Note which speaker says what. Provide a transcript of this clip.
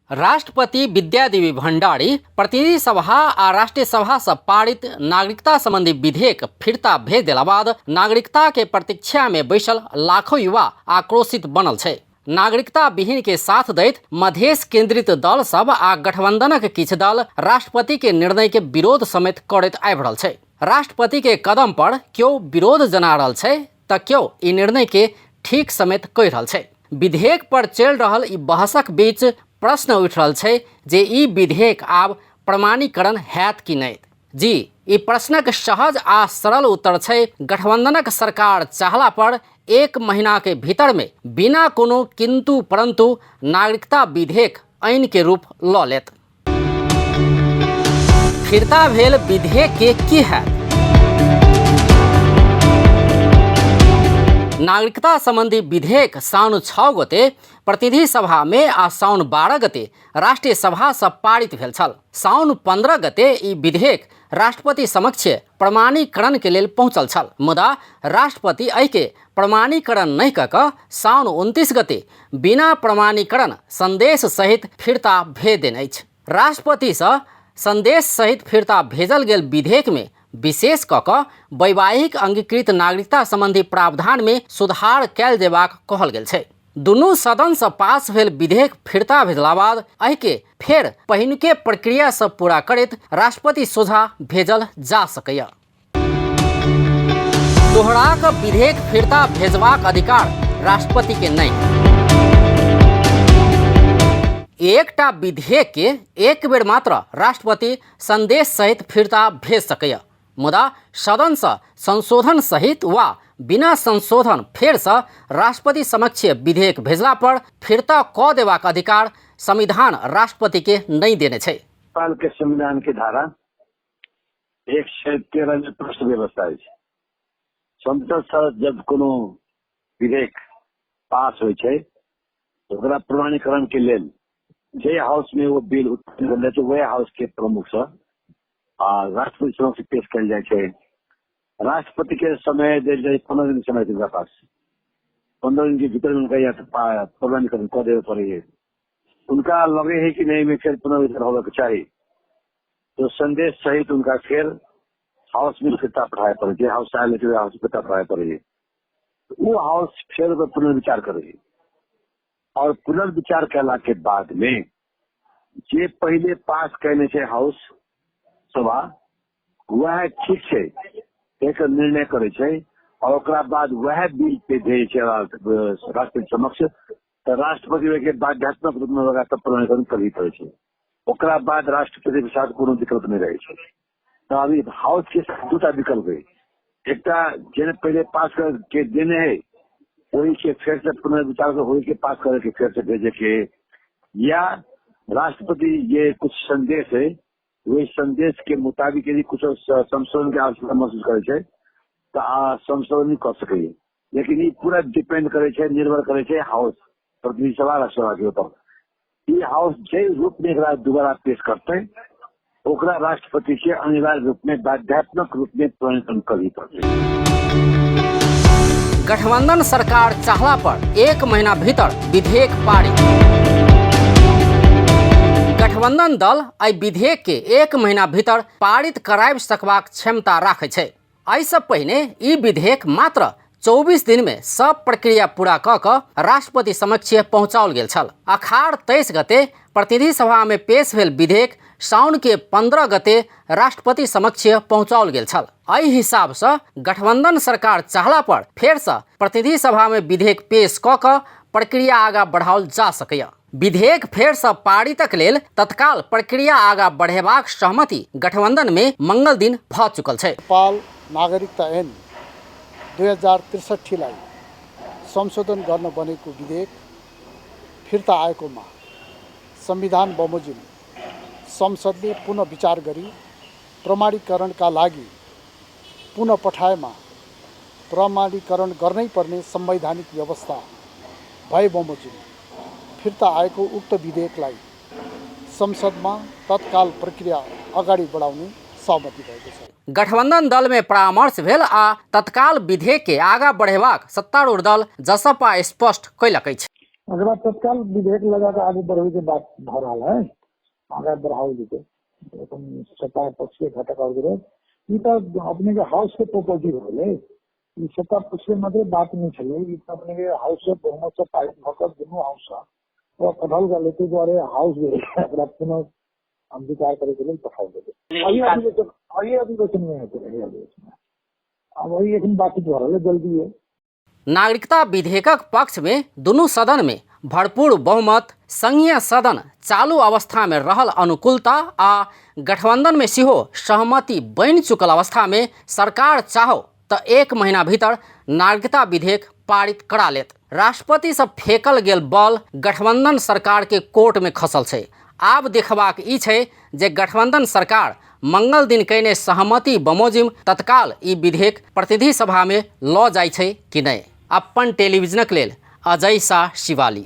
Speaker 1: राष्ट्रपति विद्यादेवी भण्डारी प्रतिनिधि सभा आ राष्ट्रीय सभा से पारित नागरिकता संबंधी विधेयक फिर्ता भेज देला बाद नागरिकता के प्रतीक्षा में बैसल लाखों युवा आक्रोशित बनल छै। नागरिकता विहीन के साथ दैत मधेश केंद्रित दल सब आ गठबंधनक किछु दल राष्ट्रपति के निर्णय के विरोध समेत करैत आबि रहल छै। राष्ट्रपति के कदम पर केओ विरोध जना रहल छै तऽ केओ ई निर्णय के ठीक समेत कहि रहल छै। विधेयक पर चलि रहल ई बहसक बीच प्रश्न उठि रहल छै जे ई विधेयक आब प्रमाणीकरण हैत कि नहि। जी, ई प्रश्नक सहज आ सरल उत्तर छै गठबंधनक सरकार चाहला पर एक महीना के भीतर में बिना कोनो किंतु परंतु नागरिकता विधेयक ऐन के रूप लऽ लेत। फिरता भेल विधेयक के की हैत? नागरिकता संबंधी विधेयक साउन 6 गते प्रतिनिधि सभा में आ साउन 12 गते राष्ट्रीय सभा से पारित भेल छल। साउन 15 गते ई विधेयक राष्ट्रपति समक्ष प्रमाणीकरण के लेल पहुंचल छल, मुदा राष्ट्रपति एहि के प्रमाणीकरण नहि कऽ कऽ साउन 29 गते बिना प्रमाणीकरण संदेश सहित फिर्ता भेज देने अछि। राष्ट्रपतिसँ संदेश सहित फिर्ता भेजल गेल विधेयकमे विशेष कऽ कऽ वैवाहिक अंगीकृत नागरिकता संबंधी प्रावधानमे सुधार कयल जेबाक कहल गेल छै। दुनू सदनसँ पास भेल विधेयक फिर्ता भेजला बाद एहिके फेर पहिनुके प्रक्रिया सब पूरा करैत राष्ट्रपति सोझा भेजल जा सकैए। दोहराक विधेयक फिर्ता भेजबाक अधिकार राष्ट्रपति के नहि। एकटा विधेयक के एक बेर मात्र राष्ट्रपति संदेश सहित फिर्ता भेज सकैए, मुदा सदन से संशोधन सहित वा बिना संशोधन फेर से राष्ट्रपति समक्ष विधेयक भेजला पर फिर्ता क देबाक अधिकार संविधान राष्ट्रपति के नहि देने छै।
Speaker 2: नेपाल के संविधान के धारा 113 में प्रश्न व्यवस्था अछि। संसद से जब कोनो विधेयक पास होइ छै ओकरा प्रमाणीकरण के लेल जे हाउस में वो बिल उत्पन्न भेल छै वएह हाउस के प्रमुख से आ राष्ट्रपति समक्ष पेश कयल जाइ छै। राष्ट्रपति के समय देल जाइ 15 दिन समय छै उनका पास, 15 दिन के भीतर उनका यहाँ प्रमाणीकरण कऽ देबे पड़े। उनका लगे है कि नहीं में फिर पुनर्विचार होवे के चाही तो संदेश सहित उनका फिर हाउस में फिरता पठाए पड़े, जे हाउस आयल है हाउस फिरता पठाए पड़े। वो हाउस फिर पुनर्विचार करे और पुनर्विचार कैला के बाद में जे पहले पास कैने छै हाउस सभा वह ठीक छै एक निर्णय करे छै और ओकरा बाद वह बिल पे भेजे छै राष्ट्रपति समक्ष, तऽ राष्ट्रपति के बाध्यात्मक रूप में ओकरा तब प्रमाणीकरण करही पड़े छै। ओकरा बाद राष्ट्रपति के साथ कोनो विकल्प नहीं रहे छै। तऽ अभी हाउस के साथ दूटा विकल्प है, एकटा जेने पहले पास कर के देने है वही के फिर से पुनर्विचार कर वही के पास करे के फिर से भेजे के, या राष्ट्रपति ये कुछ संदेश है वही संदेश के मुताबिक यदि कुछ संशोधन के आवश्यकता महसूस करे छै तऽ संशोधन कर सकै। लेकिन ई पूरा डिपेंड करे छै, निर्भर करे छै हाउस प्रतिनिधि सभा राष्ट्रसभा के ऊपर। ई हाउस जे रूप में एकरा दोबारा पेश करते ओकरा राष्ट्रपति के अनिवार्य रूप में बाध्यात्मक रूप में प्रणयन करही पड़तै।
Speaker 1: गठबंधन सरकार चाहला पर एक महीना भीतर विधेयक पारित। गठबंधन दल एहि विधेयक के एक महीना भीतर पारित कराबि सकबाक क्षमता राखै छै। एहिसँ पहिने ई विधेयक मात्र 24 दिन में सब प्रक्रिया पूरा कऽ कऽ राष्ट्रपति समक्ष पहुंचाओल गेल छल। अखाड़ 23 गते प्रतिनिधि सभा में पेश भेल विधेयक साउन के 15 गते राष्ट्रपति समक्ष पहुंचाओल गेल छल। एहि हिसाब से गठबंधन सरकार चाहला पर फेर से प्रतिनिधि सभा में विधेयक पेश कऽ कऽ प्रक्रिया आगा बढ़ाओल जा सकैए। विधेयक फेर से पारितक लेल तत्काल प्रक्रिया आगा बढ़ेबाक सहमति गठबंधन में मंगल दिन भ चुकल छै।
Speaker 3: नेपाल नागरिकता ऐन 2063 संशोधन गर्न बनेको विधेयक फिर्ता आएकोमा संविधान बमोजिम संसदले पुनः विचार गरी प्रमाणीकरणका लागि पुनः पठाएमा प्रमाणीकरण गर्नै पर्ने संवैधानिक व्यवस्था भए बमोजिम फिर्ता आएको उक्त विधेयकलाई संसदमा तत्काल प्रक्रिया अगाडि बढाउने सहमति भएको छ।
Speaker 1: गठबंधन दल में परामर्श भेल आ तत्काल विधेयक के आगा बढ़ेबाक सत्तारूढ़ दल जसपा स्पष्ट कयलक अछि।
Speaker 4: एकरा तत्काल विधेयक लगा कऽ आगू बढ़बैके बात भऽ रहल है, आगाँ बढ़ाओल जेतै। अपन सत्ता पक्ष के घटक आओर विरोध, ई तऽ अपने के हाउस के प्रॉपर्टी भऽ गेलै। ई सत्ता पक्ष के मात्र बात नहि छलै, ई तऽ अपने के हाउस से बहुमत से पारित भऽ कऽ दुनू हाउस से ओकरा पठाओल गेलै। ताहि दुआरे हाउस जे है ओकरा पुनः हम विचार करैके लेल पठाओल गेलै। एहि अधिवेशन, एहि अधिवेशन मे हेतै, एहि अधिवेशन मे। आब एहि एखन बातचीत भऽ रहल है, जल्दी है।
Speaker 1: नागरिकता विधेयकक पक्षमे दुनू सदनमे भरपूर बहुमत, संघीय सदन चालू अवस्थामे रहल अनुकूलता आ गठबंधनमे सेहो सहमति बनि चुकल अवस्थामे सरकार चाहो तऽ एक महीना भीतर नागरिकता विधेयक पारित करा लेत। राष्ट्रपतिसँ फेकल गेल बल गठबंधन सरकारके कोर्टमे खसल छै। आब देखबाक ई छै जे गठबंधन सरकार मंगल दिन कयने सहमति बमोजिम तत्काल ई विधेयक प्रतिनिधि सभामे लऽ जाइ छै कि नहि। अपन टेलीविजनक लेल अजय शाह, शिवाली।